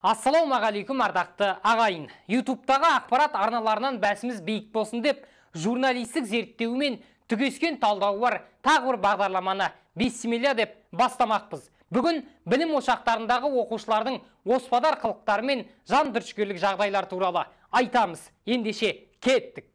Ассалаумағалейкум, ардақты ағайын. Ютубтағы ақпарат арналарынан бәсіміз биік болсын деп, журналистік зерттеумен түгескен талдауы бар тағы бір бағдарламаны бисмилля деп бастамақпыз. Бүгін білім ошақтарындағы оқушылардың оспадар қылықтары мен жан түршігерлік жағдайлар туралы айтамыз. Ендеше кеттік.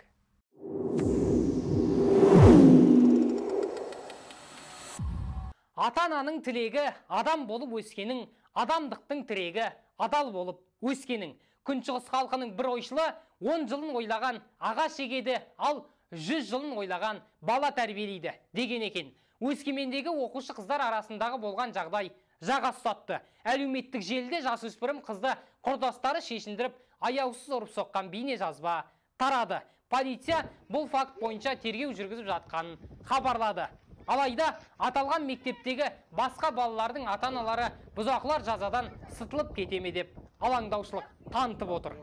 Ата-ананың тілегі адам болып өскенің, адамдықтың тірегі адал болып өскенің. Күншығыс халқының бір ойшылы 10 жылын ойлаған ағаш егеді, ал 100 жылын ойлаған бала тәрбиелейді деген екен. Өскемендегі оқушы қыздар арасындағы болған жағдай жаға ұстатты. Әлеуметтік желіде жасөспірім қызды құрдастары шешіндіріп, аяусыз ұрып соққан бейне жазба тарады. Полиция бұл факт бойынша тергеу жүргізіп жатқанын хабарлады. Алайда аталған мектептегі басқа балалардың ата-аналары бұзақылар жазадан сытылып кете ме деп алаңдаушылық танытып отыр.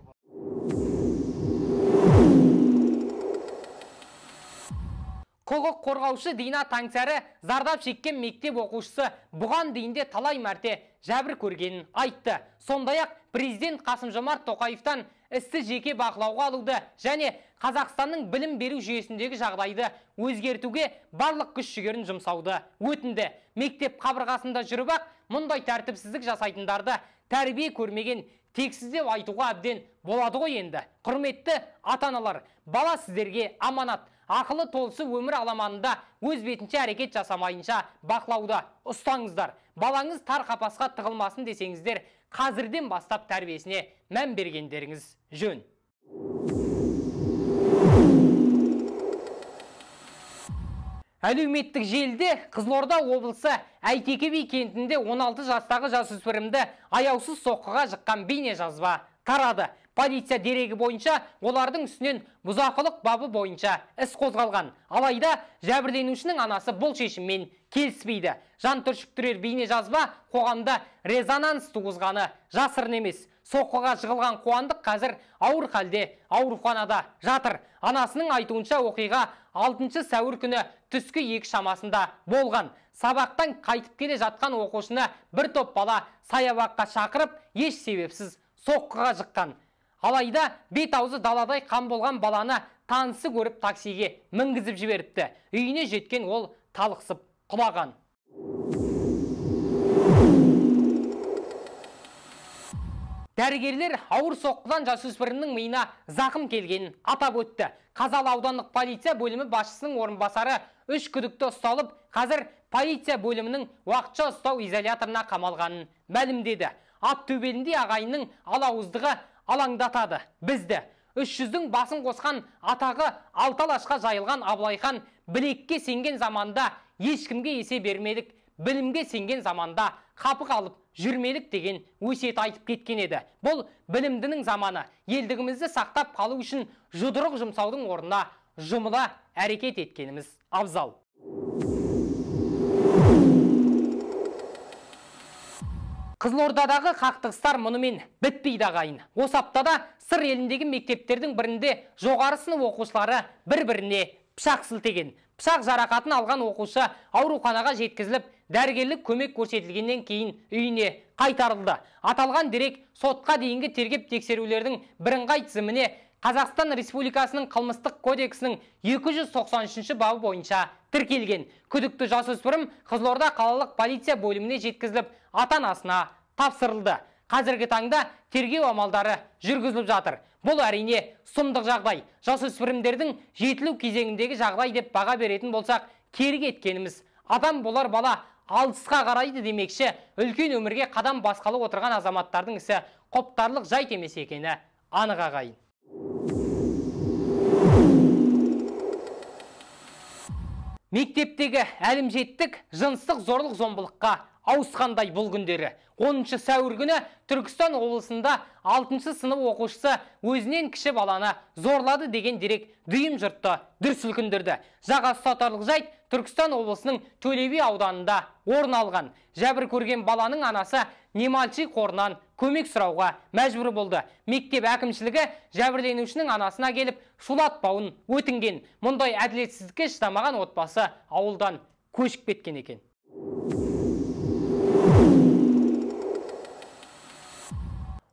Құқық қорғаушы Дина Таңсәрі зардап шеккен мектеп оқушысы бұған дейін де талай мәрте жәбір көргенін айтты. Сондай-ақ президент Қасым-Жомарт Тоқаевтан істі жеке бақылауға алуды және Қазақстанның білім беру жүйесіндегі жағдайды өзгертуге барлық күш-жігерін жұмсауды өтінді. Мектеп қабырғасында жүріп-ақ мұндай тәртіпсіздік жасайтындарды тәрбие көрмеген тексіз деп айтуға әбден болады ғой енді. Құрметті ата-аналар, бала сіздерге аманат. Ақылы толысы өмір аламанында өз бетінше әрекет жасамайынша бақылауда ұстаңыздар. Балаңыз тар қапасқа тығылмасын десеңіздер, қазірден бастап тәрбиесіне мән бергендеріңіз жөн. Әлеуметтік желіде Қызылорда облысы Әйтеке би кентінде 16 жастағы жасөспірімді аяусыз соққыға жыққан бейне жазба тарады. Полиция дерегі бойынша олардың үстінен бұзақылық бабы бойынша іс қозғалған. Алайда жәбірленушінің анасы бұл шешіммен келіспейді. Жан түршіктірер бейне жазба қоғамда резонанс туғызғаны жасырын емес. Соққыға жығылған Қуандық қазір ауыр халде ауруханада жатыр. Анасының айтуынша оқиға 6 сәуір күні түскі 2 шамасында болған. Сабақтан қайтып келе жатқан оқушыны бір топ бала саябаққа шақырып, еш себепсіз соққыға жыққан. Алайда бет аузы даладай қан болған баланы танысы көріп таксиге мінгізіп жіберіпті. Үйіне жеткен ол талықсып құлаған. Дәрігерлер ауыр соққыдан жасөспірімнің миына зақым келгенін атап өтті. Қазалы аудандық полиция бөлімі басшысының орынбасары 3 күдікті ұсталып, қазір полиция бөлімінің уақытша ұстау изоляторына қамалғанын мәлімдеді. Ат төбеліндей ағайынның алауыздығы алаңдатады бізді. 300-дің басын қосқан атағы алты алашқа жайылған Абылайхан білекке сенген заманда ешкімге есе бермелік, білімге сенген заманда қапы қалып жүрмелік деген өсиет айтып кеткен еді. Бұл білімдінің заманы. Елдігімізді сақтап қалу үшін жұдырық жұмсаудың орнына жұмыла әрекет еткеніміз абзал. Қызылордадағы қақтығыстар мұнымен бітпейді ағайын. Осы аптада Сыр еліндегі мектептердің бірінде жоғары сынып оқушылары бір-біріне пышақ сілтеген. Пышақ жарақатын алған оқушы ауруханаға жеткізіліп, дәрігерлік көмек көрсетілгеннен кейін үйіне қайтарылды. Аталған дерек сотқа дейінгі тергеп тексерулердің бірыңғай тізіміне Қазақстан Республикасының қылмыстық кодексінің 293 бабы бойынша тіркелген. Күдікті жасөспірім Қызылорда қалалық полиция бөліміне жеткізіліп, ата-анасына тапсырылды. Қазіргі таңда тергеу амалдары жүргізіліп жатыр. Бұл әрине сұмдық жағдай. Жасөспірімдердің жетілу кезеңіндегі жағдай деп баға беретін болсақ, кері кеткеніміз. Адам болар бала алысқа қарайды демекші, үлкен өмірге қадам басқалы отырған азаматтардың ісі құптарлық жайт емес екені анық ағайын. Мектептегі әлімжеттік жыныстық зорлық зомбылыққа ауысқандай бұл күндері. 10 сәуір күні Түркістан облысында 6 сынып оқушысы өзінен кіші баланы зорлады деген дерек дүйім жұртты дүр сілкіндірді. Жаға ұстатарлық жайт Түркістан облысының Төле би ауданында орын алған. Жәбір көрген баланың анасы Немалчи қорынан көмек сұрауға мәжбүр болды. Мектеп әкімшілігі жәбірленушінің анасына келіп шулатпауын өтінген. Мұндай әділетсіздікке шыдамаған отбасы ауылдан көшіп кеткен екен.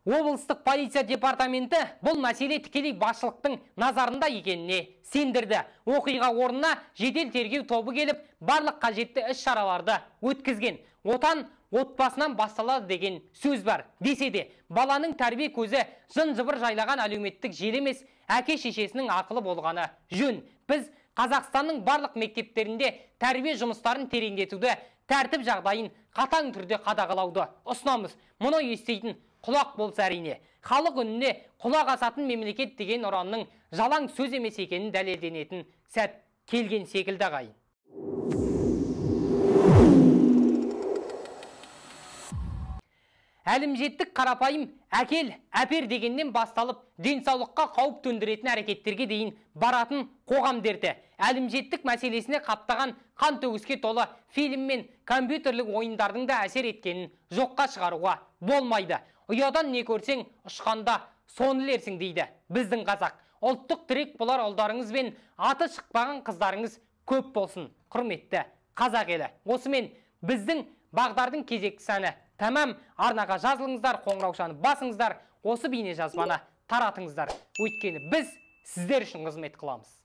Облыстық полиция департаменті бұл мәселе тікелей басшылықтың назарында екеніне сендірді. Оқиға орнына жедел тергеу тобы келіп, барлық қажетті іс-шараларды өткізген. Отан отбасынан басталады деген сөз бар. Десе де, баланың тәрбие көзі жын-жыбыр жайлаған әлеуметтік желі емес, әке шешесінің ақылы болғаны жөн. Біз Қазақстанның барлық мектептерінде тәрбие жұмыстарын тереңдетуді, тәртіп жағдайын қатаң түрде қадағалауды ұсынамыз. Мұны еститін құлақ болса әрине. Халық үніне құлақ асатын мемлекет деген ұранның жалаң сөз емес екенін дәлелденетін сәт келген секілді ағайын. Әлімжеттік қарапайым әкел, әпер дегеннен басталып, денсаулыққа қауіп төндіретін әрекеттерге дейін баратын қоғам дерті. Әлімжеттік мәселесіне қаптаған қан төгіске толы фильм мен компьютерлік ойындардың да әсер еткенін жоққа шығаруға болмайды. Ұядан не көрсең, ұшқанда соны ілерсің дейді біздің қазақ. Ұлттық тірек болар ұлдарыңыз бен аты шықпаған қыздарыңыз көп болсын, құрметті қазақ елі. Осымен біздің бағдардың кезекті сәні тәмам. Арнаға жазылыңыздар, қоңыраушаны басыңыздар, осы бейне жазбаны таратыңыздар. Өйткені біз сіздер үшін қызмет қыламыз.